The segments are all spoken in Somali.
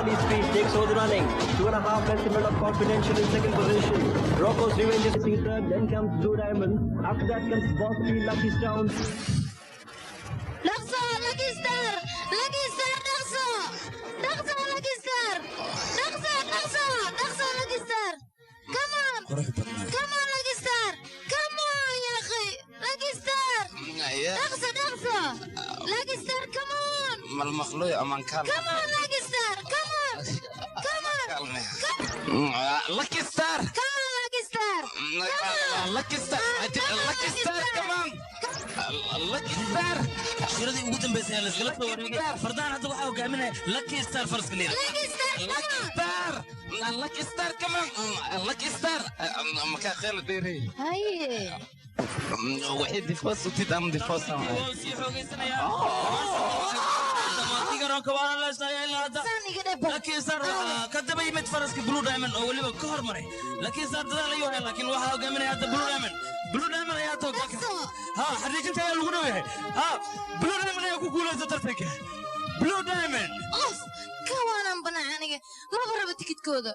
Early Speed takes over the running. 2.5 lengths in front of Confidential in second position. Rocco's Revenge is in third. Then comes Blue Diamond. After that comes Boss P, Lucky Stone. Dhaqso, Lucky Star! Lucky Star, dhaqso! Dhaqso, Lucky Star! Dhaqso, dhaqso, dhaqso, Lucky Star! Come on! Qurux badnaa. Come on, Lucky Star! Come on, يا أخي! Lucky Star! Dhaqso, dhaqso! Lucky Star, come on! Malmaqluy amaan kaal. Come on, Lucky Star! Come on! Come on! Lucky Star. Come on, Lucky Star! Lucky Star, Lucky Star, come on, Lucky Star. Shiradii ugu dambeysay ayaa laiskala soo wareegay. Fardaan hadda waxaa hogaaminaya Lucky Star, faraska liira. Lucky Star, come Lucky on! Star, Lucky Star, come on, Lucky Star. Makaa kheel dheerey. Haye. Waxay difoos utid ama difoos. Waa sii xoogaysanayaa dhammaantii garoonka, waana la isnayaa ilaa hadda. Saan iga dheh bal. Lucky Star waxaa ka daba yimid faraska Blue Diamond oo weliba ka hormaray. Lucky Star dadaal ayuu hayaa, laakiin waxaa hogaaminaya hadda Blue Diamond. Blue Diamond ayaa hadda hogaanka. Dhaqso! Ha, xariijinta ayaa lagu dhow yahay. Ha, Blue Diamond ayaa ku guulaysta tartanka, Blue Diamond. Of, kawaanaan banaa aniga. Maba rabo tikidkooda.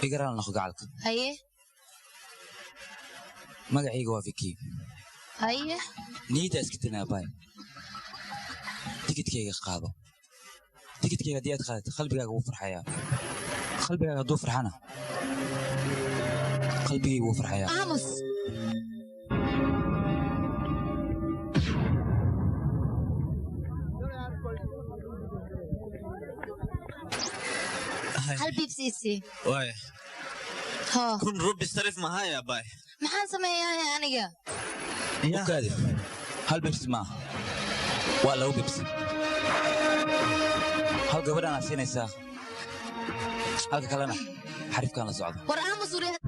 Igaraan noqo gacalka. Haye. Magacayga waa Viki. Haye. Niyadda iska tinaabay, tikidkayga qaado. Tikidkayga haddii aad qaadato, qalbigaaga wuu farxayaa. Qalbigaaga hadduu farxana, qalbigayga wuu farxayaa. Aamus. Hal Pepsi isii. Waay. Hoo. 1000 rubi sarif mahaya bay. Maxaan sameeyaa aniga? U kaadi, hal Pepsi maaha, waa laba Pepsi. Hal gabadhaanaad siinaysaa, halka kalena xarifkaan la socda. War aamus wariya.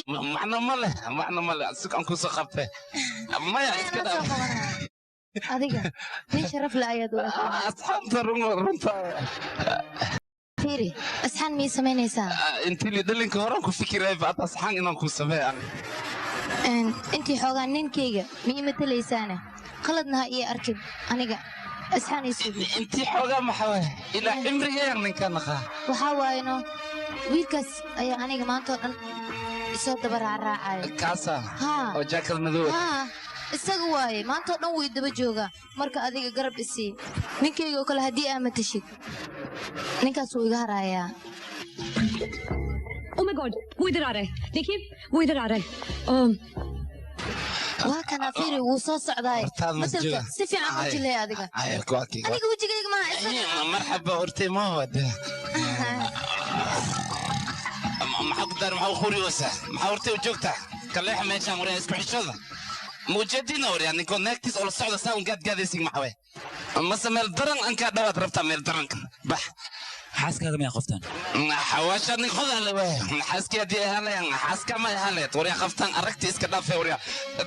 Macno ma leh, macno ma leh. Si aan kusoo qabtay maya, iska Ayaan soo dhaaf. qabanaya. Adiga nin sharaf le ayaad u eg. Asxaabta run runta. Fiiri, asxaan miyay samaynaysaa? Intii li dhalinka horaan ku fikiray baad asxaan inaan ku sameeyo. Intii xoogaa ninkayga ma ii matalaysaane? Qaladna ha ii arkin, aniga asxaan ii sugi. Intii xoogaa maxaa waay? Ilaa cimrigeeyaan ninka naqaa. Waxaa waayno wiilkaas ayaa aniga maanta oo dhan isoo daba raacraacaya. Kaasa? Haa. Oo jaakad madow? Haa, isaga waaye. Maanta oo dhan wuu i daba joogaa. Marka adiga garab isii, ninkayga oo kale haddii aa matashid, ninkaas wuu iga harayaa. Oh my God, वो इधर आ रहा है, देखिए, वो इधर आ रहा है। अम, Waa kana, fiiri, wuu soo socdaay. Hortaad mas Matalka jooga. si fiican u jilay adiga. Ay, kuwaakii. Aniga wejigayga maaha, isaga. Marxaba, hortay ma wade. Maxaa ku daar? Maxaa u khuriyoosaa? Maxaa hortay u joogtaa? Kaleexa meeshaan, waryaa, isku xishooda muujadiina. Waryaa, ninkoo naagtiis oo la socda saa un gaadgaadaysid, maxaa waay? Mase meel daran ankaa dhawaad rabtaa? Meel daranka bax. Xaaskaaga miyaa qoftaan? Xawaasha nin qodaale waay. Xaaskii haddii ahaalayan, xaaska ma ahaaleed. Waryaa, qaftaan aragti iska dhaafay. Waryaa,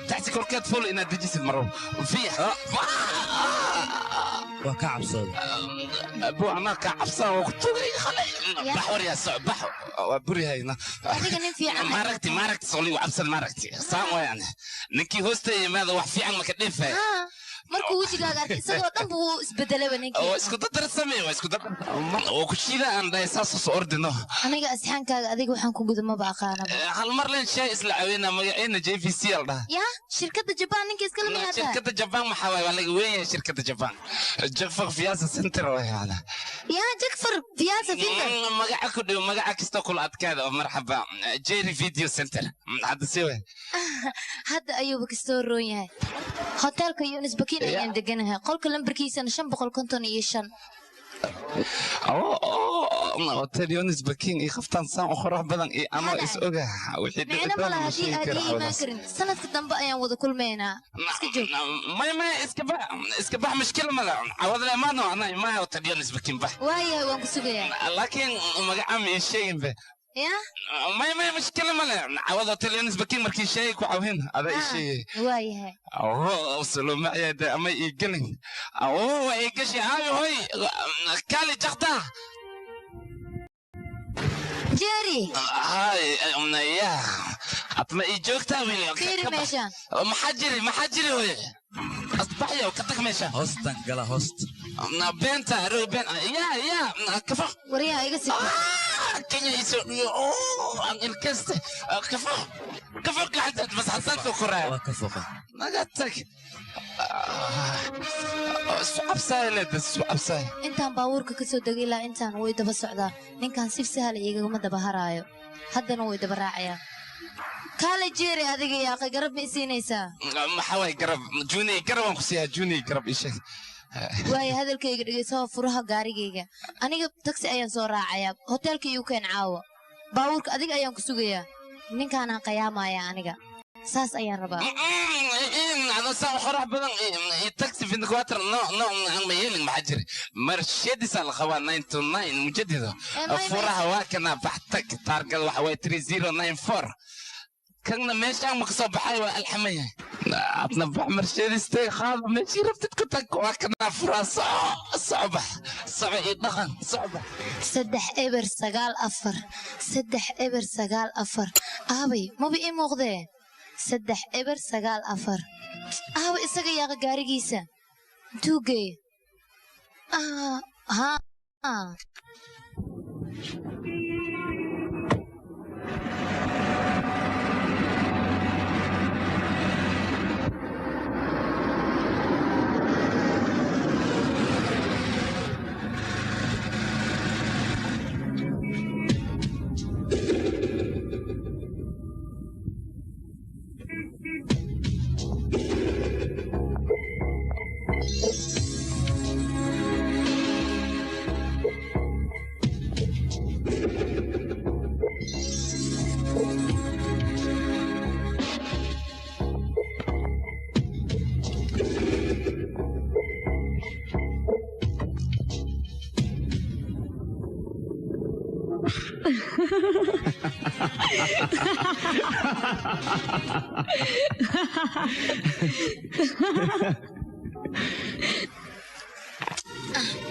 taxsi korkeed fuul inaad dejisid marow fiix. Waa ka cabsooda. Abu, anaa kaa cabsaa oo ku tugay khalay. Bax waryaa, soc, bax, waa burihayna. Adiga nin fiican. Maaragti, maaragti, soli cabsan, maaragti, saan wayaan ninkii hoosta yimaada wax fiican maka dhifay. Haa, markuu wejigaaga arkay isagoo dhan buu isbedelaba ninkii. Waa isku dadar samee, waa isku dadar oo ku shiida aan dhahay saas soo ordino. Aniga asxaankaaga adiga waxaan ku guda maba aqaanaba. Hal mar leen shaay isla caawina, magaceena JVC al dhaha. Yaa, shirkadda Jabaan ninka iskala miyaa tahay? Shirkadda Japan maxaa waay? Waa laga weyn yahay shirkadda Japan. Jafar Fiasa Center waay hada. Yaa, Jakfar Fiasa Finter? Magaca ku dhow, magaca kasta kula adkaada oo marxaba, Jerry Video Center hadda si waay. Hadda ayuuba kasoo roon yahay. Hotelka Yunis Bakin ayaan deganahay, qolka lambarkiisana 555. Hotel Yonis Bakin iyo qaftaan saan u qurux badan iyo anoo is oga wixii dhici Micno doona mala ma haddii sheegi aad karo ii imaan xawadaas. karin, sanadka dambe ayaan wada kulmaynaa. Iska joog. Maya, maya, iska bax, iska bax, mushkila mala cawadle imaano anaa imaa Hotel Yonis Bakin, bax. Waayahay, waan ku sugayaa. Laakiin magaca ma ii sheegin be. Ya Maya mushkila male cawada hotel bakin markii sheegay ku cawin ada ii sheegay. Waayahay. Oo salo macayada ama ii gelin oo waa ii gashay aayo hoy kaali jaqta. Jerry. Hay ya atma ii joogtaa wiil. Fiiri meeshaan. Maxaa jiri hoy asbaxyo ka tag meesha. Hoostan gala hoost. Beenta roy been ya kafa. Waryaha iga sii. Kenya iso oo aan ilkaste kafa kafa gacanta bas xasanka koraa. Waa ka foqa. Naga tag isku cabsaay leeda isku cabsaay. Intaan baabuurka ka soo degay ilaa intaan way daba socdaa ninkan, si sahal igagama daba haraayo. Haddana way daba raacayaa. Kaale Jerry, adiga yaaqay, garab ma isiinaysaa? Maxaa waay garab? Juni garab aan ku siiyaa. Juni garab ii sheeg. Waayo, hadalkayga dhegeyso. Furaha gaarigayga, aniga taxi ayaan soo raacayaa. Hoteelka iigu keen caawa baabuurka, adiga ayaan ku sugayaa. Ninkaanaan qayaamaya aniga, saas ayaan rabaa. Ada saa qorax badan taxi 24 no no ma yeelin. Maxaa jira? Mercedes la qabaa 929 mujadido. Furaha waa kana, baxtag taargada waxa waay 3094. Kanna meeshaan ma kasoo baxay, waa alxamaya. Adna bax Mercedes tay qaado, meeshii rabtid ku tag. Waa kana furaha, soco soco, bax soco, ii dhaqan soco, bax. 3094, 3094. Aabay, maba ii muuqdee? 3094. Aabay, isaga yaaqa gaarigiisa intuu geeye? Haa.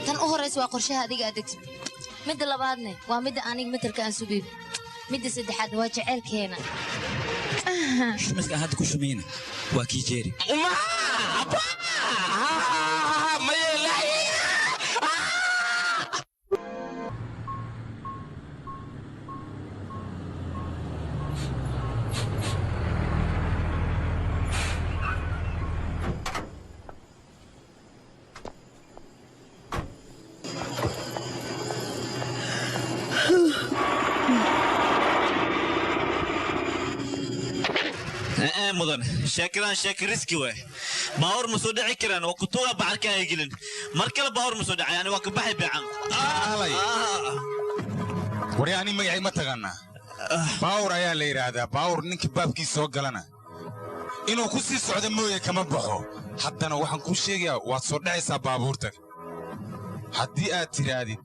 Tan u horeysa waa qorshaha adiga aad degtid. Midda labaadne waa midda aniga matelka aan sugiyo. Midda saddexaad waa jaceylkeena. Shumiska aan hadda ku shumayna waa kii Jeeri. Mudan, sheekadan sheeka riski waay. Baawur ma soo dhici karaan, waa kutuga bacalka ay gelin. Mar kale baawur ma soo dhacay, yani waa ka baxay beecan. Aalay waryaa, ani magacay ma taqaanaa? Baawur ayaa la yidhaahdaa. Baawur ninka baabkiis soo galana inuu ku sii socdo mooye kama baxo. Haddana waxaan kuu sheegayaa, waad soo dhacaysaa baabuurta. Haddii aad tidhaahdid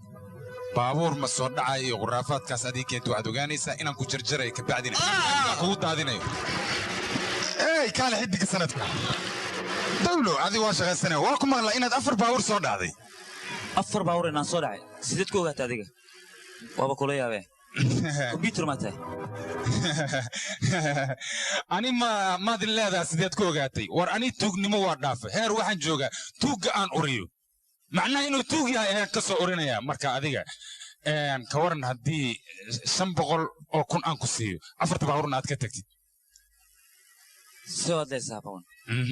baabuur ma soo dhacayo iyo khuraafaadkaas adii keenta, waxaad ogaanaysaa inaan ku jarjarayo, kabacdina kugu daadinayo. Ey kaale, xiddiga sanadka dawlo, adigu waa shaqaysanaya, waa ku maqlaa inaad afar baabuur soo dhacday. Afar baabuur inaan soo dhacay sideed ku ogaata adiga? Waaba kula yaabee, kombyutar maa tahay? Ani ma maadin leedaha sideed ku ogaatay? War ani tuugnimo waa dhaafay, heer waxaan joogaa tuugga aan uriyo, macnaha inuu tuug yahay ayaan ka soo urinayaa. Marka adiga ka waran haddii 500,000 aan ku siiyo, afarta baabuurna aad ka tagtid? Soo hadlaysaa bawan,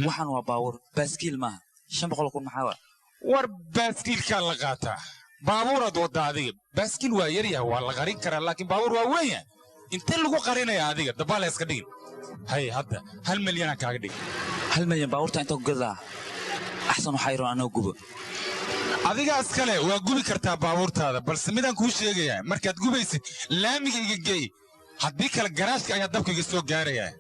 waxaan waa baabuur, baaskiil maaha. 500,000 maxaa waa? War baaskiilkaa la qaataa, baabuuraad waddaa adiga. Baaskiil waa yaryahay, waa la qarin karaa, laakiin baabuur waa weyn yahay, intee lagu qarinaya? Adiga dabaala iska dhigin. Hay, hadda 1 milyanaan kaaga dhigin. 1 milyan baabuurta inta ku gadi lahaa, axsan waxaa yaro anoo gubo. Adigaa iskale, waa gubi kartaa baabuurtaada, balse midaan kuu sheegayaa: markaad gubaysid laamiga iga geey, haddii kale garaashka ayaa dabka iga soo gaarayaa,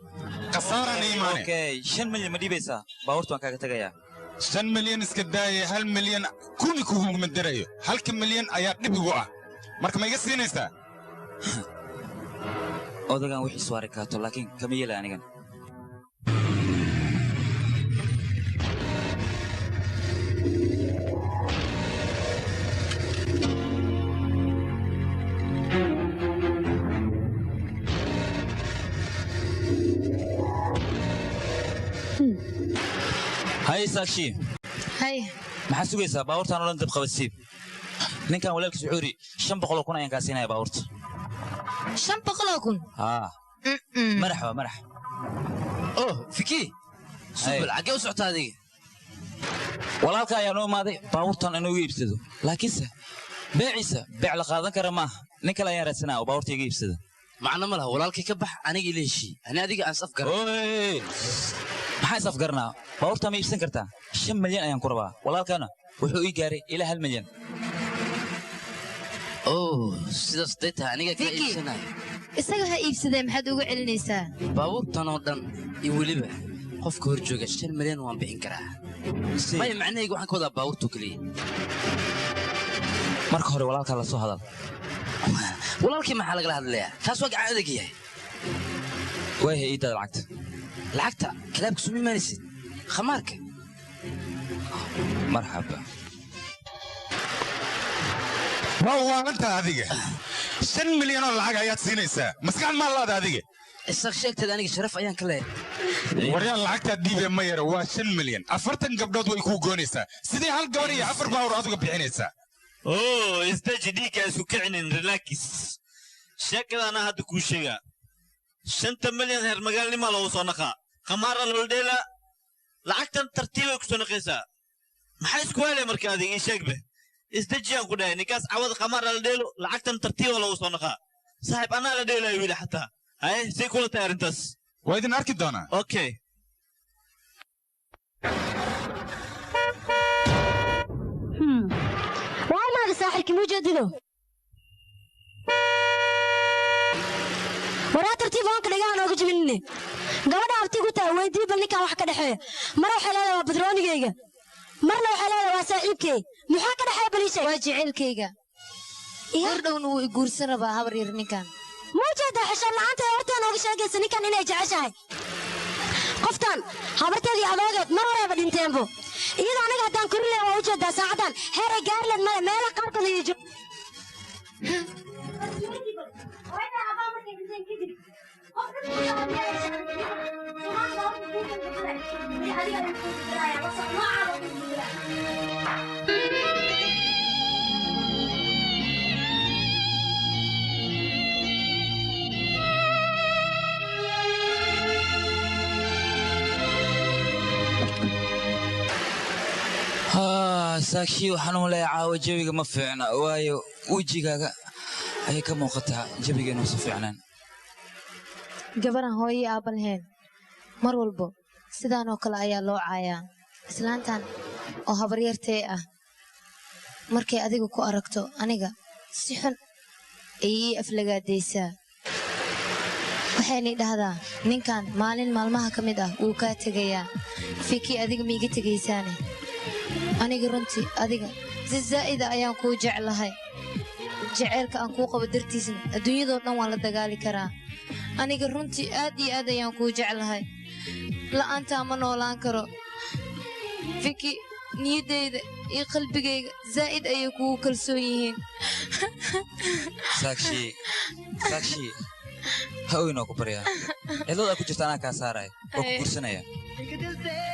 khasaaraan iimaane. Okay, 5 milyan ma dhiibaysaa? Baabuurta waan kaaga tegayaa. 5 milyan iska daaya, 1 milyan kumi kuguma darayo. Halka milyan ayaa dhib igu ah. Marka ma iga siinaysaa? Odagan wixii soo kaato laakiin kama yeela anigan. Hay Sakshi. Hay. Maxaa sugaysaa baabuurtaan oo dhan dab qabadsiib. Ninkan walaalkiis wuxuu yidhi 500,000 ayaan kaa siinayaa baabuurta. 500,000? Haa. Madax waa madax. Oh, Fiki. Subal, xaggee u socotaa adiga? Walaalka ayaa noo imaaday baabuurtan inuu iga iibsado. Laakiinse beeciisa beec la qaadan kara maaha. Nin kale ayaan raadsanaa oo baabuurta iga iibsada. Macno ma laha, walaalkay ka bax aniga ila heshii. Ani adiga aan is afgaran. Maxaa is afgaranaa? Baabuurta ma iibsan kartaa? 5 milyan ayaan ku rabaa. Walaalkana wuxuu ii gaaray ilaa 1 milyan. Oh, sidaas day tahay aniga ka iibsanayo. Isaga ha iibsadee maxaad uga celinaysaa? Baabuurtan oo dhan iyo weliba qofka hor jooga 5 milyan waan bixin karaa. Maya macnahayga waxaan ka wadaa baabuurtu keliya. Marka hore walaalkaa la soo hadal. Walaalkii maxaa lagala hadlayaa? Taas waa gacan adag yahay. Waayahay ii daad lacagta. Lacagta kalaabka suma imaanaysid. Khamaarka. Marxaba. Waa waalantaa adiga. 5 milyan oo lacag ayaad siinaysaa. Maskax ma laada adiga. Isaaq sheegteed aniga sharaf ayaan ka leeyahay. Waryaa lacagtaad dhiibee ma yara waa 5 milyan. 40 gabdhood way kuu goonaysaa. Sidee hal gabar iyo 4 baabuur aad uga bixinaysaa? Oh, isdaji dhiigga isku kicinin, relax. Sheekada anaa hadda kuu sheegaa. 5 milyan heer magaalnimaa loogu soo naqaa. Khamaara loola dheelaa. Lacagtan tartiibay ku soo naqaysaa. Maxaa isku helay marka adiga ii sheegbe? Isdajiyaan ku dhahay ninkaas cawada khamaara la dheelo lacagtan tartiiba loogu soo naqaa. Saaxiib anaa la dheelayo wiili xataa. Haye, say kula tahay arrintaas? Waa idin arki doonaa. Okay. Waar maaga saaxirkii muu jeedido? Waraa tartiib hoonka dhagaha nooga jibinine. Gabadha abtigu tahay weydii bal ninkan wax ka dhexeeya. Mar waxay leedahay waa badroonigayga. Marna waxay leedahay waa saaxiibkay. Maxaa ka dhexeeya bal ii sheeg? Waa jaceylkayga. Hor dhowna wuu i guursan rabaa habar yar ninkan. Muu jeedaa xishood la'aanta ee hortaa nooga sheegaysa ninkan inay jeceshahay. Qoftan habarteedii adoogeed mar horeeba dhinteenbo. Iyadoo aniga haddaan korin lahayn waa u jeedaa saacadan heer ay gaari lahayd male meelaha qaarkood ayay joog. Saakshi waxaan u leeyahay caawa jawiga ma fiicna waayo wejigaaga ayay ka muuqataa jawiga inuusan fiicnayn. Gabaran hooyo iyo aabba lahayn mar walbo sidaan oo kale ayaa loo caayaa. Islaantan oo habaryartee ah markay adiga ku aragto aniga si xun ayay ii aflagaadaysaa. Waxayna dhahdaa ninkan maalin maalmaha ka mid ah wuu kaa tegayaa. Fiki adiga ma iga tegaysaane? Aniga runtii adiga si zaa'ida ayaan kuu jeclahay. Jaceylka aan kuu qabo dartiisna adduunyadoo dhan waan la dagaali karaa. Aniga runtii aad iyo aad ayaan kuu jeclahay. La'aantaa ma noolaan karo. Fiki niyaddayda iyo qalbigayga zaa'id ayay kugu kalsoon yihiin. Sakshi, Sakshi, ha oynoo ku baryaa. Cidlada ku jirta anaa kaa saaraya oo ku guursanaya.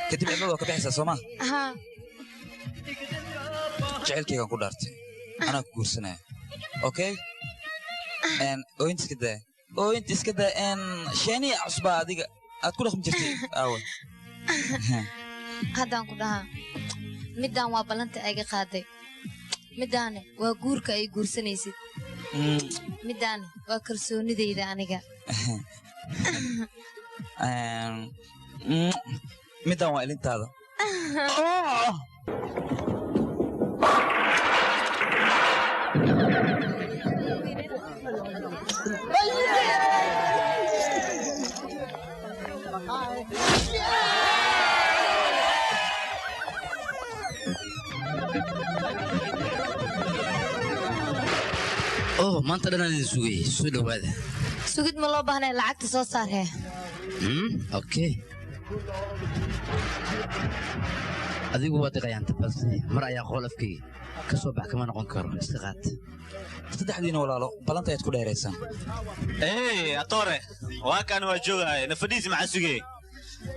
Kadib cidlada waa ka bixaysaa soo ma? Haa. Jaceylkaygaan ku dhaartay. Anaa ku guursanaya. Okay? Ooyinta iska daa. Ooyinta iska daa. Sheeniya cusbaa adiga aad ku dhaqmi jirtay aawe. Haddaan ku dhahaa middaan waa ballanta ayga qaaday. Middaane waa guurka ay guursanaysid. Middaane waa kalsoonidayda aniga. Middan waa ilintaada. Oh, maanta dhan aan idin sugayay. Soo dhawaada. Sugid ma loo baahnay lacagta soo saar hee. Okay. Adigu waad iqayaanta balse mar ayaa qool afkayga ka soo bax kama noqon karo iska qaat. Saddexdiina walaalo balanta ayaad ku dheeraysaan. Hey, atore. Waa kan waa joogahay. Nafadiisi maxaa sugay?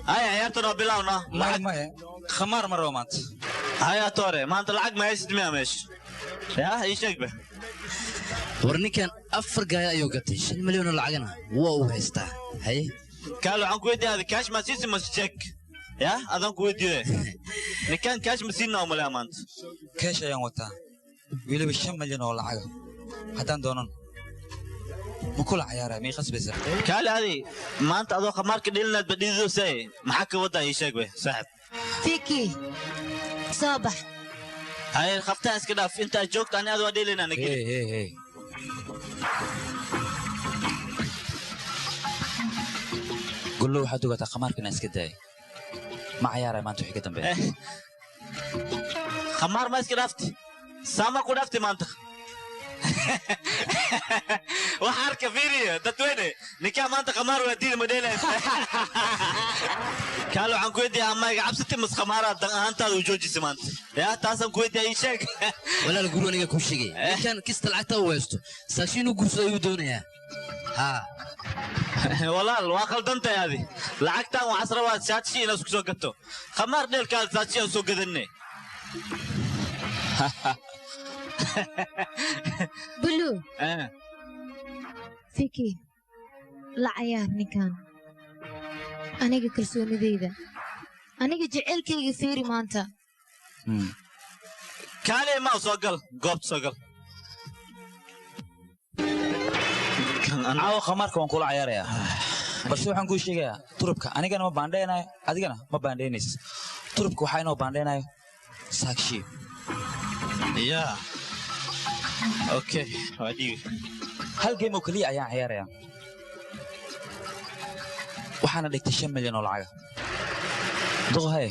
Haya, ciyaartan waa bilowna. Maya. Khamaar ma rabo maanta. Haya, atore. Maanta lacag ma haysid miyaa meesha? Yaa, ii sheeg be. War ninkan 4 gaari ayuu gatay 5 milyan oo lacagna waa uu haystaa. Haye. Kaalo waxaan ku weydiiyay cash ma siisi mas check. Yaa, adaan ku weydiiyay. Ninkan cash ma siinaa u malaya maanta. Cash ayaan wataa. Weliba 5 milyan oo lacag. Haddaan doonan ma kula ciyaaraa mii qasbaysaa. Kaale adi maanta adoo khamaarka dhelinaad badhiidoosay maxaa ka wadaa ii sheeg be saaxib. Fiki soo bax. Haye khaftaa iska dhaaf intaa joogta ani adoo dhelinaa nageli. Hey hey. Gullo waxaad ogaataa khamaarka inaan iska daayay. Ma ciyaaraa maanta wixii ka dambeeya. Khamaar ma iska dhaafti? Saama ku dhaafti maanta? Wax arka fiiriyo dadweyne ninkaa maanta khamaar waa diidi ma dheelaysa. Kaalo waxaan ku weydiiyay ama iga cabsatay mas khamaaraad dan ahaantaada u joojisay maanta. Yaa taasaan ku weydiiyay ii sheeg. Walaal guru aniga kuu sheegay. Ninkan kista lacagta uu haysto saashin inuu guursado ayuu doonayaa. Haa. Walaal waa khaldantahay adi. Lacagtan waxaas rabaa saadshi inaad isku soo gato. Khamaar dheelkaada saadshi aan soo gadanne. Blue. Fiki la cayaar ninkan. Aniga kalsoonidayda. Aniga jaceylkayga fiiri maanta. Kaale ma soo gal, goobta soo gal. Caawa khamaarka waan kula cayaarayaa. Balse waxaan kuu sheegayaa turubka anigana ma baandhaynayo adigana ma baandhaynaysid. Turubka waxaa inoo baandhaynayo Saakshi. Yeah. Okay, waa dhiibi. Hal game oo keliya ayaan ciyaarayaa. Waxaana dhigtay 5 milyan oo lacag. Duqhay.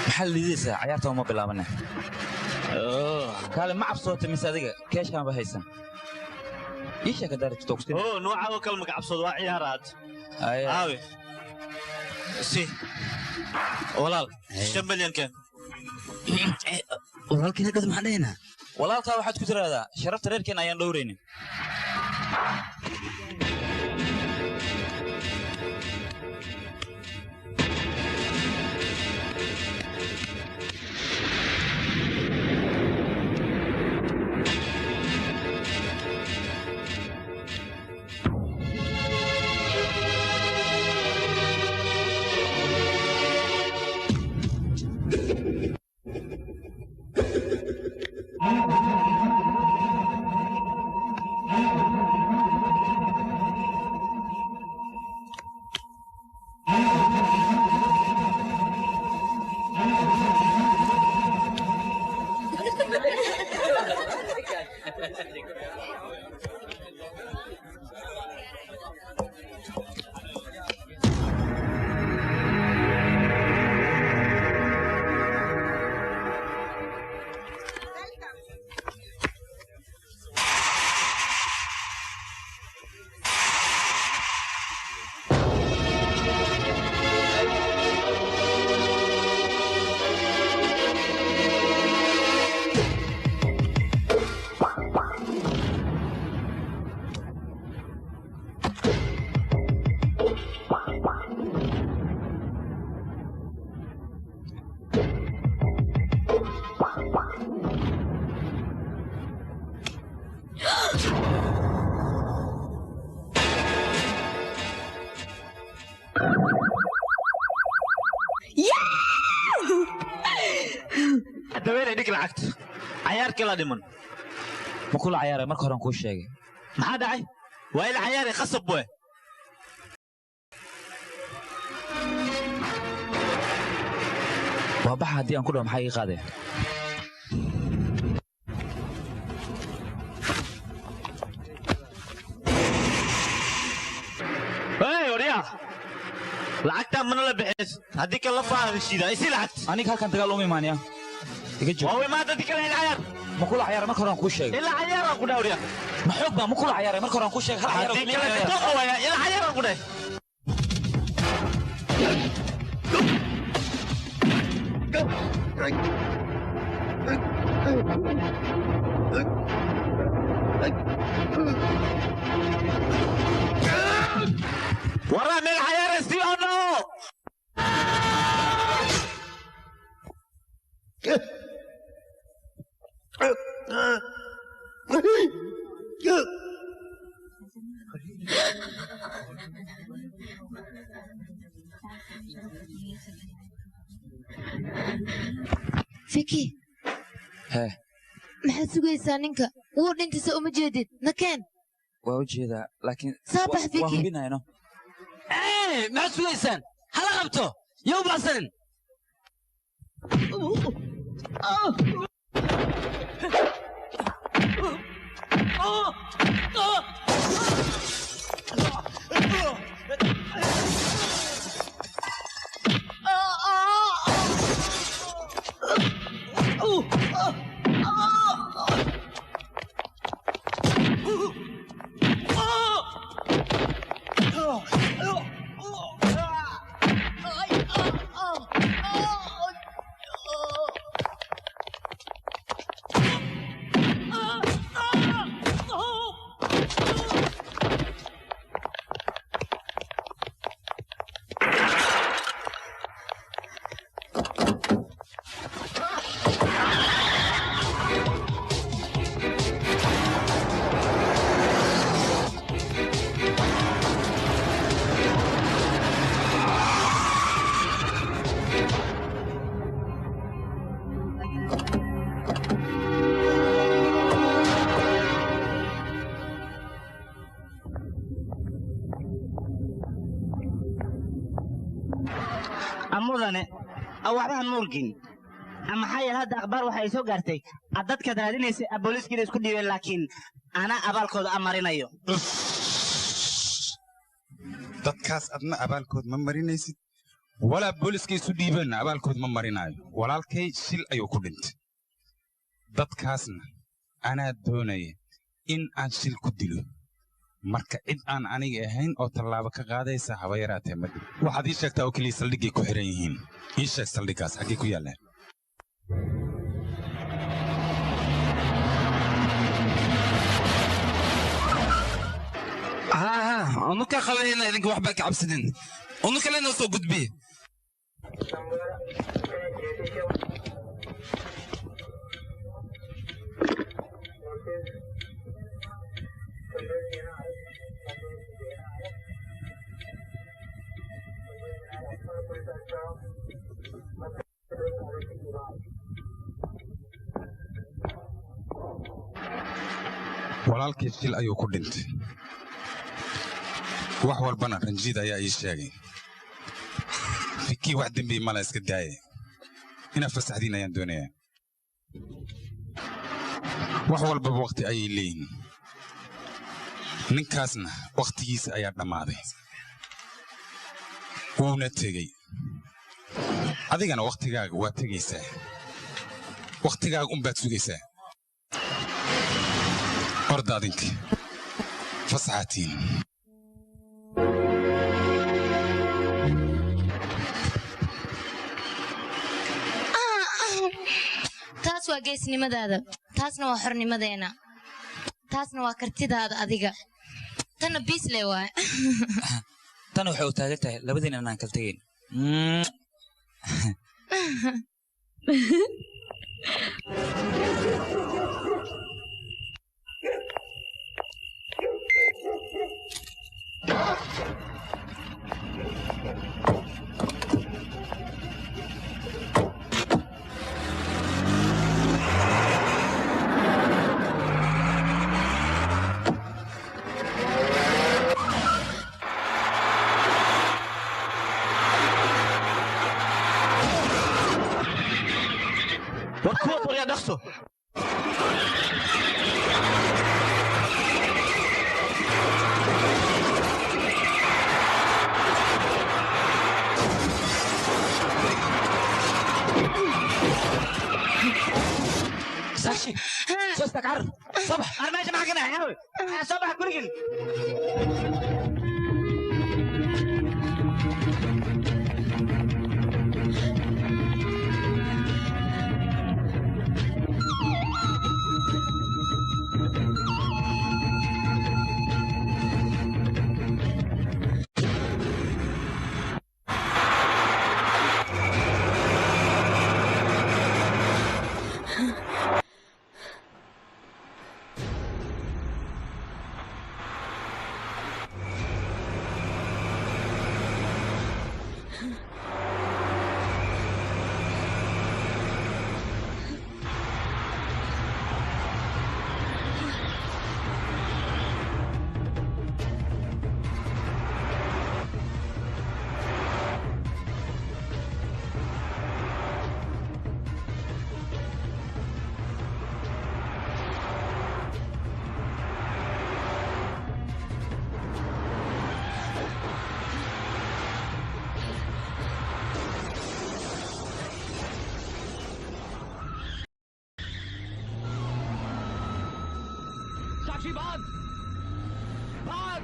Maxaa liidaysaa? Ciyaarta uma bilaabanay. Kaale ma cabsootay mise adiga keeshaan ba haysan. Ii sheeg haddaad rabto ku siin. Oo, nooca oo kale ma cabsoodo waa ciyaaraad. Aawe. Si. Walaal, 5 milyan keen. Walaalkiina dhad maxaan dhahaynaa? Walaalkaa waxaad ku tiraahdaa sharafta reerkeena ayaan dhowraynin. Daweynay dhig lacagta. Cayaarkii la dhiman. Ma kula cayaaray marka hore aan kuu sheegay. Maxaa dhacay? Waa ila cayaaray khasab we. Waa baxa haddii aan ku dhaho maxaa ii qaadaya? Hey, waryaa. Lacagtaa mana la bixis. Haddii kale la faahfaahida, isi lacagta. Aniga halkan dagaal uma imaanaya. Iga joog. Waa imaada dikala ila cayaar. Ma kula cayaaray marka hore aan kuu sheegay. Ila cayaar aan ku dhahay waryaa. Ma xoog baa ma kula cayaaray marka hore aan kuu sheegay hal cayaar oo Haddii keliya kale ciyaar. dooqa waaya ila cayaar aan ku dhahay. Waraa meel cayaaraysi oo no. Fiki, Hee, maxaad sugaysaa ninka? Wuu dhintay soo uma jeedid. Nakeen. Waa u jeedaa laakiin Soo bax, waa Vicky. hubinayno. Ee, maxaad sugaysaan? Hala qabto, yow baxsanin. Mudane, waxbaha moolgin, maxaa yeele hadda akhbaar waxay soo gaartay dadkaad raadinaysay booliiskiina isku dhiibeen, laakiin anaa abaalkooda amarinayo. Dadkaas adna abaalkood ma marinaysid, walaa booliska isu dhiibeenna abaalkood ma marinaayo. Walaalkay shil ayuu ku dhintay, dadkaasna anaa doonaya in aan shil ku dilo. Marka cid aan aniga ahayn oo tallaabo ka qaadaysa haba yaraatee ma jiro. Waxaad ii sheegtaa oo keliya saldhiggay ku xiran yihiin. Ii sheeg saldhiggaas xaggay ku yaallaan. ها unuka qabanayna, idinka waxbaa ka cabsadin, unuka lena soo gudbiye. Walaalkii shil ayuu ku dhintay, wax walbana Ranjiid ayaa ii sheegay. Fikii wax dembi mala, iska daaye. Inaad fasaxdiin ayaan doonayaa. Wax walbaba wakhti ayay leeyihiin, ninkaasna wakhtigiisa ayaa dhammaaday, wuuna tegey. Adigana wakhtigaaga waa tegaysaa, wakhtigaaga unbaad sugaysaa. Orda adinka, fasaxaatiin. Taas waa geesnimadaada, taasna waa xornimadeena, taasna waa kartidaada adiga, tanna biisle waay. Tan waxay u taagan tahay labadiina inaan kala tegayn. War kuwa waryaa, dhaqso. Sakshi soo istaag carar soo bax ar meesha maxaa ka dhacay aawe soo bax gurigan Sakshi भाग भाग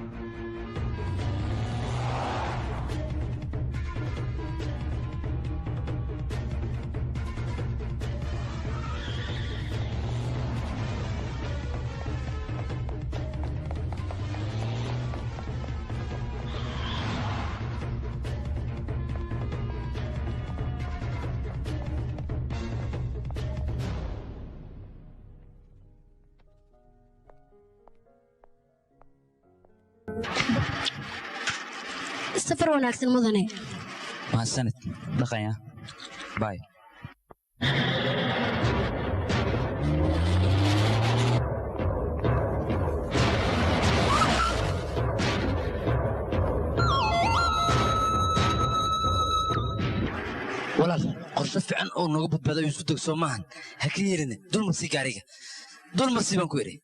Safar wanaagsan mudane. Mahadsanid dhaqanya bye. Walaal qorshe fiican oo nooga badbaado isu deg soo maahan ha ka yeelin dulmarsi gaariga dulmarsi baan ku idhi.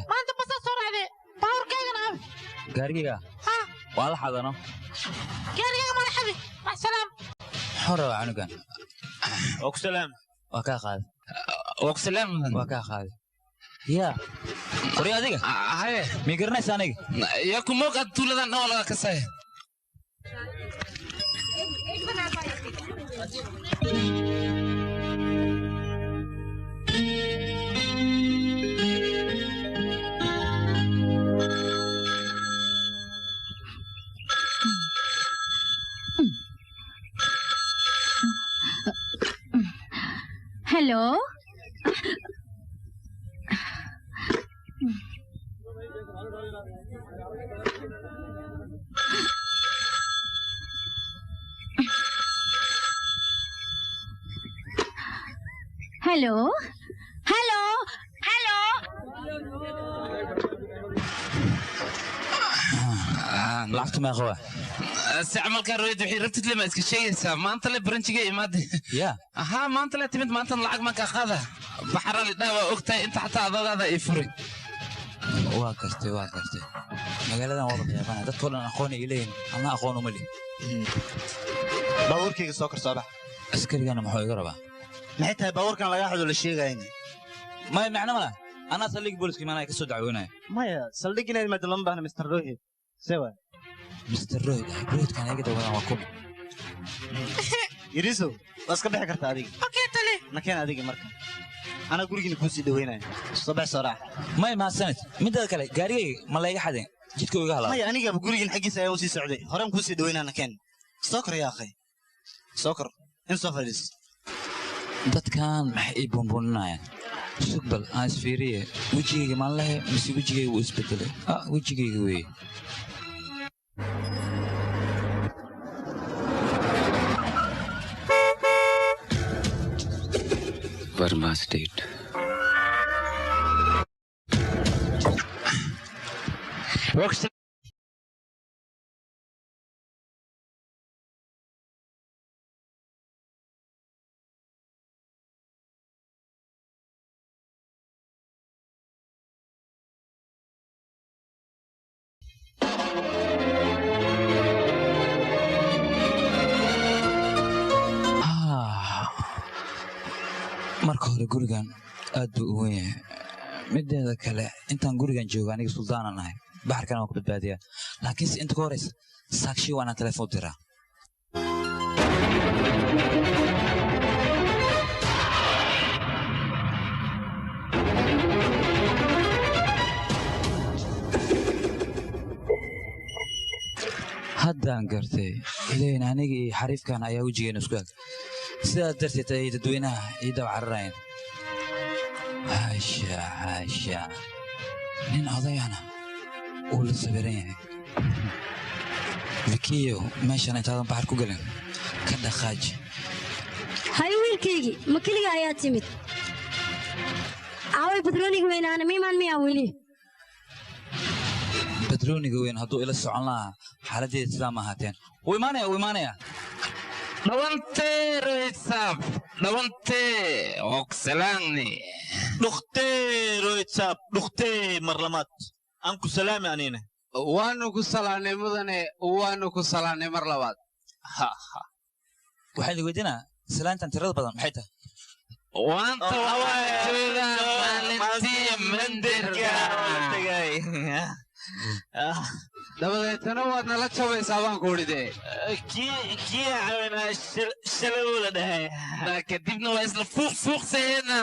Maanta basaa soo raacday baabuurkaygana abi. Gaarigayga waa la xadano. Gaarigayga mala xadi. Maxsalaam. Xora waa canugan. Waa ku salaam. Waa kaa qaaday. Waa ku salaam. Waa kaa qaaday. Yaa qoryo adiga haye mii garanaysa aniga yaa ku moog aad tuuladan dhan waa laga kasaya. Hello. Hello hello hello. Lacagtu meeqa waa? Si camalkaa rooyad waxay rabtid lema iska sheegaysaa maanta le baranjiga imaade ya ahaa maanta le timid maantana lacag maan kaa qaada baxara lidhaa waa ogtahay inta xataa adoogaada ii furay. Waa gartay waa gartay, magaaladan waa qiyaabana dadkoo dhan aqoon ay leeyihin, anna aqoon uma leh. Baabuurkayga soo kor soo bax. Askarigana muxuu iga rabaa? Maxay tahay baabuurkan lagaa xudo la sheegayni? Maya macno ma laha, anaa saldhig booliska imaanaya ka soo dacwoonaya. Maya saldhig inaad imaado lama baahna Mr. Rohit. Sewa Mr. Rohit, Rohitkan iga dawadaan waa kuma? Yariisow waa iska bixi kartaa adiga. Okay tali. Nakeen adiga marka. Anaa gurigiina kuu sii dhaweynaya. Soo bax soo raac. Maya mahadsanid. Midda kale gaarigayga ma layga xadeen? Jidka iga halaabay. Maya anigaba gurigiin xaggiisa ayaan usii socday. Horaan kuu sii dhaweynaa nakeen. Soo kor yaa akhay. Soo kor. In soo fadhiis. Dadkan maxay ii buunbuuninayaan? Sug bal aan isfiiriye. Wejigayga maan lehe mise wejigayga wuu isbedelay? Ah, wejigayga weeye. Verma State. Marka hore gurigan aad buu u weyn yahay. Mideeda kale intaan gurigan joogo aniga suldaanan ahay, baxarkana waan ku badbaadiyaa. Laakiinse inta ka horeysa saakshi waa inaan telefoon diraa. Haddaan gartay ileen aniga iyo xariifkan ayaa wejigeena isku ag, sidaas darteed ayay dadweynaha ii daba cararayeen. Xaasha xaasha, nin odayana uu la sawiran yahay. Vikiyo meeshan intaadan baxar ku gelin ka dhaqaaji. Hay wiilkaygii, ma keliga ayaa timid? Aaway badrooniga weynaana miimaan miyaa weli? Badrooniga weyn hadduu ila socon lahaa xaaladdeeda sidaa ma ahaateen. Wuu imaanaya, wuu imaanaya. Dhawantee Rohit saab, dhawantee ogsalaangni. Dhuktee Rohit saab, dhuktee mar labaad. Aan ku salaami anina. Waanu ku salaanay mudane, waanu ku salaanay mar labaad. Waxaan idin weydiinaa salaantan tirada badan maxay tahay? Waanta waxaa joogaa maalintii mandirka. Dabadeetana waad nala jabaysaa baan ku idhi dee. Kii caawinaa shalay la dhahay. Kadibna waa isla fuuq fuuqsaheena.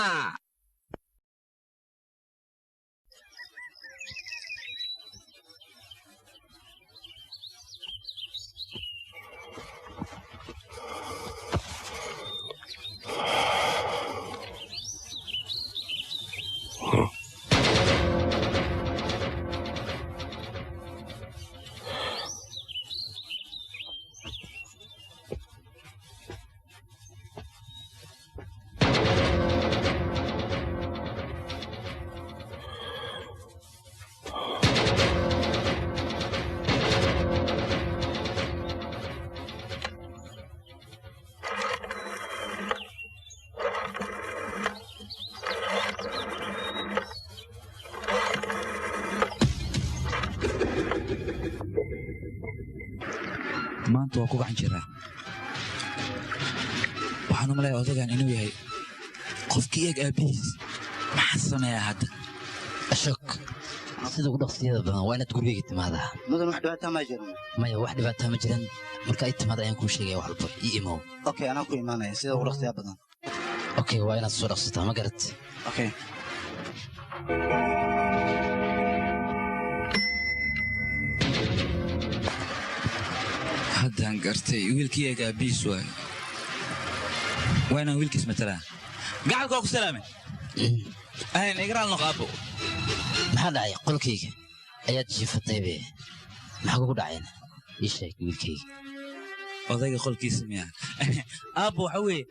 Maanta waa ku gacan jiraa. Waxaan u maleeyaa odagan inuu yahay qofkii eeg aabbihiis. Maxaan sameeyaa hadda? Ashok, sida ugu dhaqsiyada badan waa inaad gurigayga timaadaa. Mudan wax dhibaataa ma jirin. Maya wax dhibaataa ma jiran. Marka ay timaado ayaan kuu sheegaya wax walba. Ii imow. Okay, anaa ku imaanaya sida ugu dhaqsiyaha badan. Okay, waa inaad soo dhaqsataa ma garat? Okay. Haddaan gartay wiilkii eeg aabbihiis waay. Waa inaan wiilkiis matalaa. Gacalka waa ku salaamay. Ahayn iga raali noqo aabbo. Maxaa dhacay qolkayga? Ayaad jiifatay be. Maxaa kugu dhacayna? Ii sheeg wiilkayga. Odayga qolkiisa miya? Aabbo waxa weeye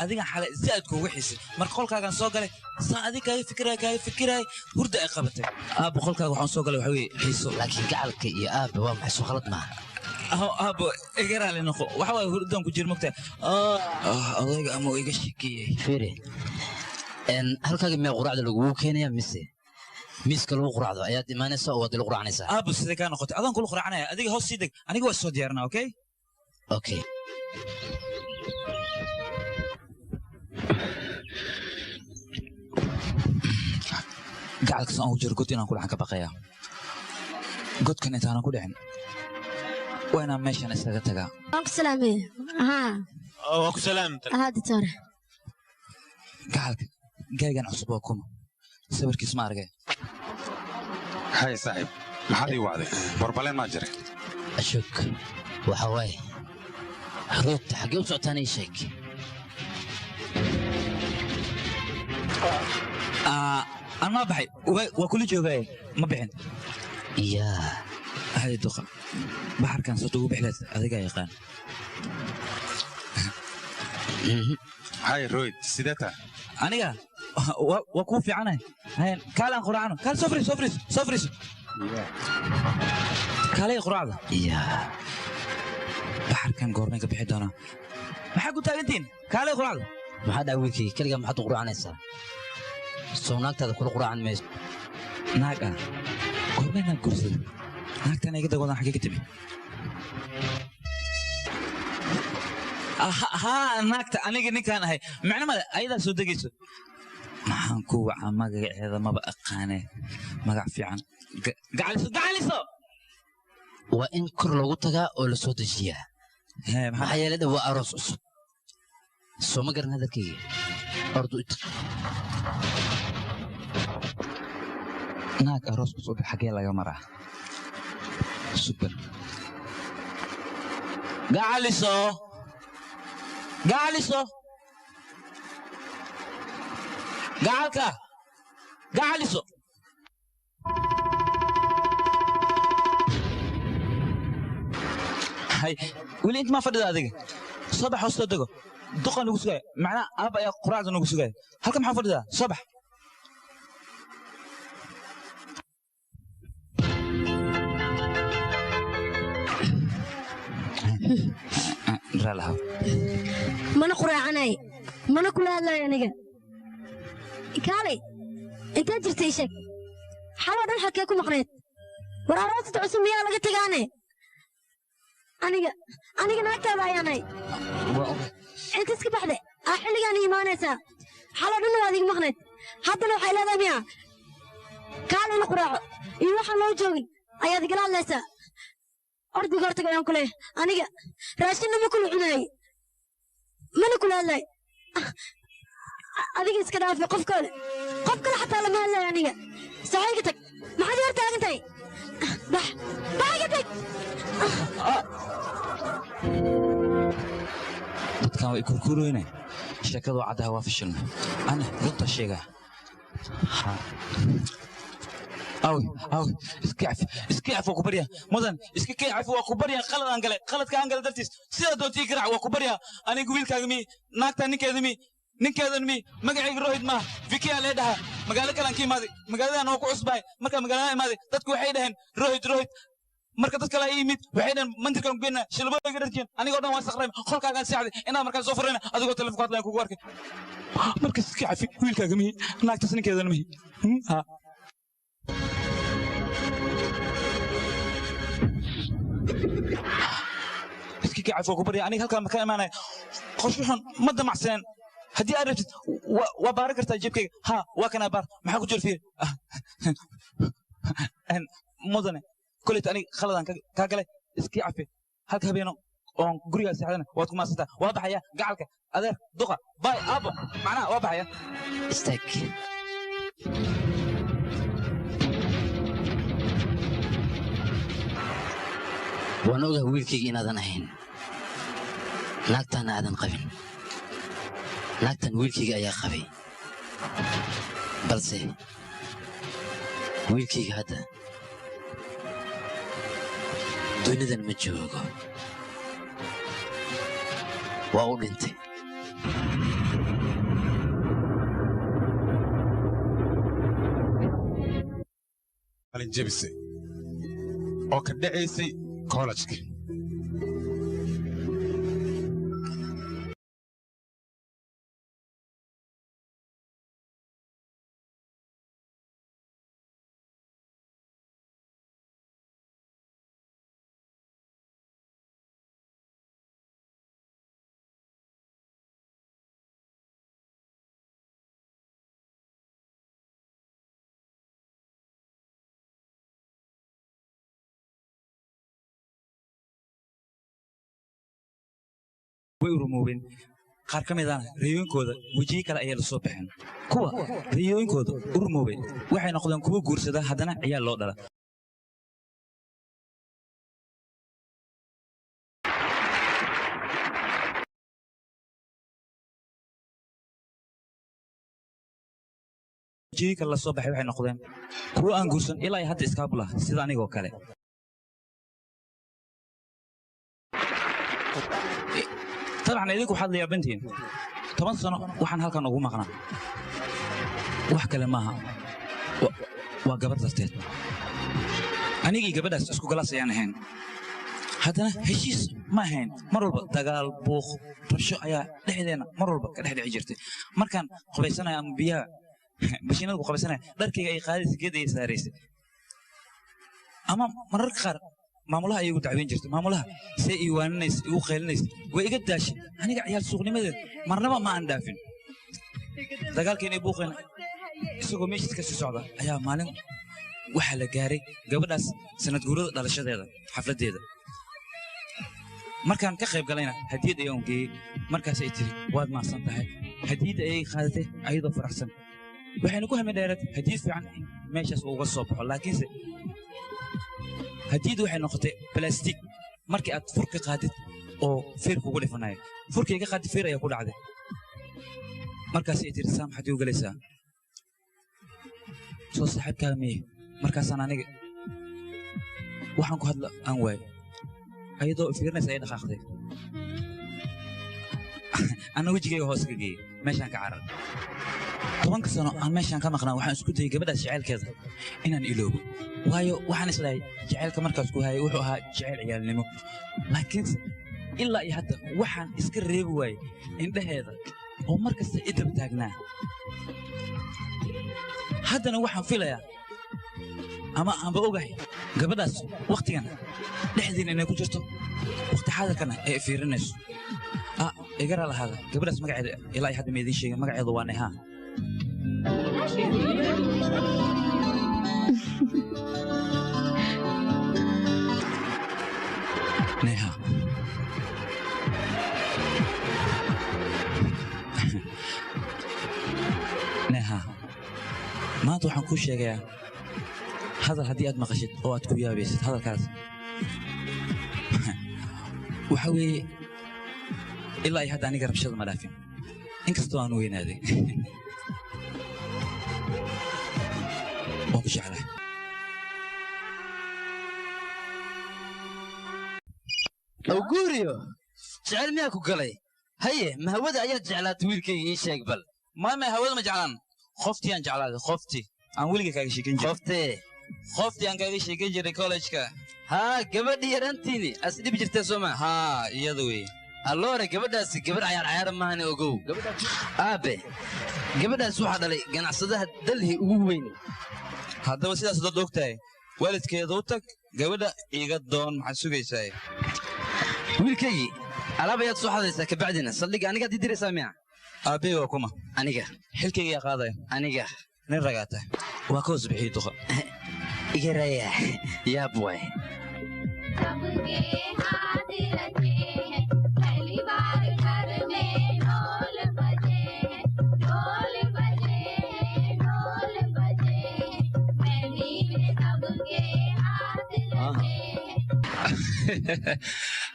adigan xalay zaad kuugu xiisay. Marka qolkaagan soo galay, saa adig kaaga fikiraya kaaga fikiraya hurda ay qabatay. Aabbo qolkaaga waxaan soo galay waxa weeye xiiso. Laakiin gacalka iyo aabbe waa maxay soo khalad maaha? Aabbo iga raali noqo. Waxa waaye hurdan ku jir mogtahay. Odayga ama uu iga shekeeyey. Fiiri. Halkaaga miyaa quraacda lagugu keenayaa mise miiska lagu quraacdo ayaad imaanaysaa oo waad ila quraacanaysaa? Aabbo sidee kaa noqotay? Adaan kula quraacanaya. Adiga hoos sii deg. Aniga waa soo diyaarinaa, okay? Okay. Gacalkaas aan ku jiro god inaan ku dhacan ka baqayaa. Godkan intaanan ku dhicin waa inaan meeshan isaga tagaa. Waan ku salaamay. Haa. Waa ku salaamta. Haa, doctor. Gacalka gaarigan cusub waa kuma sawirkiis ma argay. Hay saaxiib, maxaad ii wacday? Borbaleen maa jiray? Ashok, waxa waaye roobta xaggee u socotaan ii sheeg. Aan ma baxay, waa kula joogaaye ma bixin. Yaa hay duqa, baxarkan soo ugu bixilayd adigaa yaqaan. Hay Royd, sidee tahay? Aniga waa kuu fiicanahay. Kaale aan quraacno. Kaale soo fariis, soo fariis, soo fariis. Kaale quraacda. Yaa baxarkan goormeen ka bixi doonaa? Maxaa ku taagantihiin? Kaale quraacda. Maxaa dhaca wiilkayga? Keligaa maxaad u quraacanaysaa? Soo naagtaada kula quraacan mayso. Naag ah? Goormeen naag guursaday? Naagtan iga dagoodan xaggee ka timi? Haa, naagta aniga ninkaan ahay. Micno male, ayadaa soo degayso. Maxaan ku wacaa magaceeda maba aqaane. Magac fiican. Gacaliso, gacaliso! Waa in kor loogu tagaa oo la soo dejiyaa. Maxaa yeelay waa aroos cusub. Soo ma garan hadalkayga. Ordu i tag. Naag aroos cusub xaggee laga maraa? Super. Gacaliso! Gacaliso! Gacalka! Gacaliso! Hay, weli inta ma fadhida adiga. Soo bax hoos soo dego. Duqan nagu sugaya. Macnaha aabba ayaa quraacda nagu sugaya. Halkan maxaa fadhidaa? Soo bax. Raalahow. Mana quraacanay, mana kula hadlayo aniga. Kaalay, intaad jirtay sheeg. Xaloo dhan halkee ku maqneed? War aroosada cusub miyaa laga tagaane? Aniga aniga naagtaada ayaanay. Inta iska baxde, aa xilligaan imaanaysaa. Xaloo dhanna waad iga maqneed. Haddana waxay leedahay miyaa? Kaalay la quraaco. Iyo waxaan loo joogin ayaad igala hadlaysaa. Ordiga hortaga ayaan ku leeyahay. Aniga raashinna ma kula cunaayey. Mana kula hadlaay. Adiga iska dhaafi qof kale. Qof kale xataa lama hadlayo aniga. Saxiiga tag. Maxaad hor taagan tahay? Bax. Bax iga tag. Dadkan way kurkuroyne. Sheekadu waa caddaha waa fashilna. Ana runta sheegaa. Awi, awi, iska cafi, iska cafi waa ku baryaa. Mudan, iska kii cafi waa ku baryaa. Qalad aan galay, qaladka aan galay dartiis. Sidaa doontii garaac waa ku baryaa. Aniga wiilkaaga mii, naagtaa ninkeeda mii, ninkeedan mii, magacayga Rohit maaha, Vikiyaa lee dhahaa. Magaalo kale aan ka imaaday, magaaladan waa ku cusbahay. Markaan magaalada imaaday, dadku waxay dhaheen Rohit, Rohit. Marka dad kale ay yimid, waxay dhaheen mandirkaan ku geynaa, shilbooyinka dharkeen. Anigoo dhan waan saqray, qolkaagaan seexday. Inaan markaan soo furayna, adigoo telefoon ku hadlayan kugu arkay. Markaas iska cafi, wiilkaaga mii, naagtaas ninkeedan mii. Ha. Iska kacaf waa ku barya. Aniga halkaan ma ka imaanaya. Qorshe xun ma damacsaneen. Haddii aad rabtid waa baaran kartaa jeebkayga. Ha, waa kanaa baar. Maxaa ku jira fiir? Mudane, koleyta aniga khaladaan kaa galay. Iska cafi. Halka habeeno oon gurigaa seexdana waad ku maadsantaa. Waa baxaya gacalka, adeer, duqa, baay, aabbo. Macnaha waa baxaya. Istaag. Waan ogahay wiilkayga inaadan ahayn. Naagtaana aadan qabin. Naagtan wiilkayga ayaa qabay. Balse wiilkayga hadda Dunidan ma joogo. Waa u dhintay. Qalin jebisay oo ka dhacaysay kollejka. Way urumoobeen qaar ka mid ah riyooyinkooda wejiyo kale ayaa la soo baxeen. Kuwa riyooyinkooda urumoobay waxay noqdeen kuwo guursada haddana ciyaal loo dhala. Wejiyo kale la soo baxay waxay noqdeen kuwo aan guursan ilaa ay hadda iskaabula sida anigoo kale. طبعا idinku waxaad la yaabantihiin 10 sano waxaan halkan ugu maqnaa wax kale maaha waa gabar darteed. Anigii gabadhaas isku galaas ayaan ahayn, haddana heshiis ma ahayn. Mar walba dagaal, buuq, rabsho ayaa dhexdeena mar walba ka dhex dhici jirtay. Markaan qubaysanaya ama biyaha mashiinada ku qubaysanaya, dharkayga ay qaadaysa, geed ay saaraysay, ama mararka qaar maamulaha ayay igu dacweyn jirtay. Maamulaha see ii waaninaysa, igu qaylinaysa, way iga daashay. Aniga ciyaal suuqnimadeed marnaba ma aan dhaafin. Dagaalkeena iyo buuqeena isagoo meeshiis ka sii socda ayaa maalin waxaa la gaaray gabadhaas sanad guurada dhalashadeeda xafladdeeda. Markaan ka qayb galayna hadiyad ayaan geeyey. Markaas ay tiri waad mahadsan tahay. Hadiyadda ayay qaadatay ayadoo faraxsan, waxayna ku hami dheereed hadiyad fiican in meeshaas uu uga soo baxo. Laakiinse hadiyaddu waxay noqotay balaastig markii aad furka qaadid oo feer kugu dhifanaya. Furkii iga qaadid feer ayaa ku dhacday. Markaas ay tiri saa maxaad igu galaysaa, soo saaxiibkaa miye? Markaasaan aniga waxaan ku hadla aan waayo. Ayadoo fiirinaysa ay dhaqaaqday, anna wejigayga hoos ka geeyey, meeshaan ka carar. 10-ka sano aan meeshaan ka maqnaa waxaan isku dayay gabadhaas jacaylkeeda inaan iloobo, waayo waxaan islahay jacaylka markaas ku hayay wuxuu ahaa jacayl ciyaalnimo. Laakiinse ilaa iyo hadda waxaan iska reebi waayey indhaheeda oo mar kasta i daba taagnaa. Haddana waxaan filayaa ama aanba ogahay gabadhaas wakhtigan dhexdiina inay ku jirto, wakhti xaadirkana ay fiirinayso. Iga ralahaada, gabadhaas magaceeda ilaa iyo hadda ma idiin sheegin. Magaceedu waa Nehaa. Neha. Neha, maanta waxaan kuu sheegayaa hadal haddii aad maqashid oo aad ku yaabaysid. Hadalkaas waxa weeye ilaa iyo hadda aniga rabshada ma dhaafin, inkastoo aan weynaaday. Waan ku jeclahay. Awguuriyo, jecel miyaa ku galay? Haye, ma hawada ayaad jeclaatay wiilkayga? Ii sheeg bal. Maama, hawada ma jeclaan, qoftii aan jeclaaday, qoftii aan weligay kaaga sheekan jiray. Qoftee? Qoftii aan kaaga sheekan jiray kollejka. Haa, gabadhii yaraantiini as dhibi jirtee soo maa? Haa, iyada wey. Alloore, gabadhaasi gabadh cayaar cayaar maahane, ogow. Aabe, gabadhaas waxaa dhalay ganacsadaha Delhi ugu weyn. Haddaba sidaas dad og tahay, waalidkeeda u tag, gabadha iga doon, maxaad sugaysaa? Wiilkaygii, alaab ayaad soo xadaysaa, kabacdina saldhigga anigaad ii diraysaa miya? Aabbey waa kuma? Aniga. Xilkayga yaa qaadaya? Aniga. Nin ragaata waa ka hoos bixiyey duqa. Iga raaya, yaab waay. सबके हाथ रचे हैं पहली बार घर में ढोल बजे हैं, ढोल बजे हैं, ढोल बजे हैं, मेहंदी में सबके हाथ रचे हैं।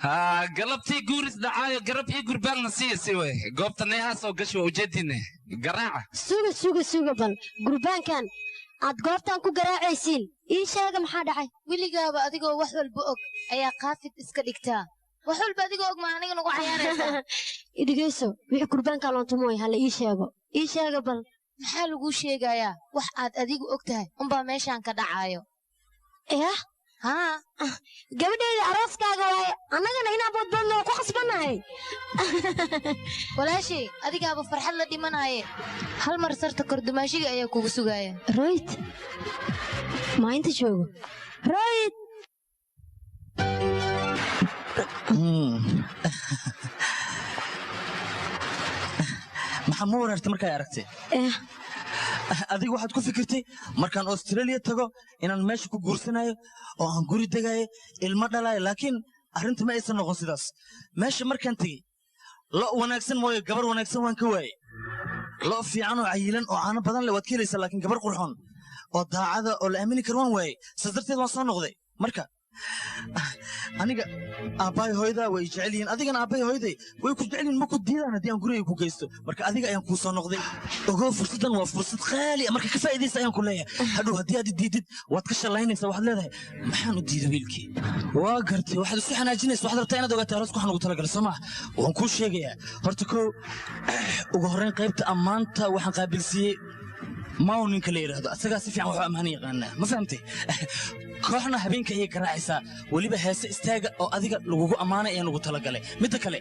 Haa, galabtii guuris dhacaayo garab ii gurbaanna siiyasi wey. Goobta Neehaa soo gasho waa ujeediine garaaca. Suga, suga, suga bal, gurbaankan aad goobtan ku garaacaysiin ii sheega, maxaa dhacay? Weligaaba adigoo wax walba og Ayaa qaafid iska dhigtaa. Wax walba adigoo og ma aniga nagu cayaaraysaa? Idhigeyso, wixii kurbaankaa loontumooy hala ii sheego, ii sheega bal. Maxaa laguu sheegayaa? Wax aad adigu og tahay unbaa meeshaan ka dhacaayo. Yah, haa, gabadhayda arooskaaga waaye, annagana inaan boodboodno waa ku khasbannahay. Walaashay, adigaaba farxad la dhimanaaye. Hal mar sarta kordumaashiga ayaa kugu sugaaya. Royt maa inta joogo? Royt. Maxaa ma wareertay markay aragtay? Adiga waxaad ku fikirtay markaan Australia tago inaan meesha ku guursanayo oo aan guri degayo, ilmo dhalayo, laakiin arrinta ma aysan noqon sidaas. Meesha markaan tegey, lo wanaagsan mooye gabar wanaagsan waan ka waayey. Lo fiican oo cayilan oo caano badan leh waad ka helaysaa, laakiin gabar qurxoon oo daacada oo la aamini karo waan waayey. Saas darteed waan soo noqday. Marka aniga aabbahay hooyadaa way jecel yihiin, adigana aabbahay hooyaday way ku jecel yihiin, ma ku diidaan haddii aan gurigay ku geysto. Marka adiga ayaan kuu soo noqday. Ogow, fursaddan waa fursad qaali ah, marka ka faa'iidaysa ayaan ku leeyahay. Hadhow haddii aad i diidid waad ka shallaynaysaa, waxaad leedahay maxaan u diiday wiilkii. Waa gartay, waxaad isu xanaajinaysa, waxaad rabtaa inaad ogaato arooska waxaan ugu talagalay, soo maaha? Waan kuu sheegayaa. Horta kow, ugu horreyn qaybta ammaanta waxaan qaabilsiiyey maw ninka la yidhaahdo, asagaa si fiican wax u ammaan yaqaanaa, ma fahamtay? Kooxna habeenka ayay garaacaysaa, weliba heese istaaga oo adiga lagugu ammaanay ayaan ugu talagalay. Midda kale,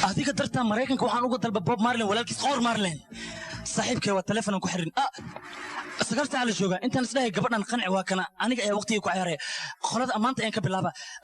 adiga dartaa Maraykanka waxaan uga dalba Bob Marlin walaalkiis Qoor Marlin saaxiibkay, waa telefonan ku xirin. 9 saaca la joogaa, intaan isdhahay gabadhan qanci, waa kana aniga ayaa waqtigii ku ciyaaraya. Qolada ammaanta ayaan ka bilaaba.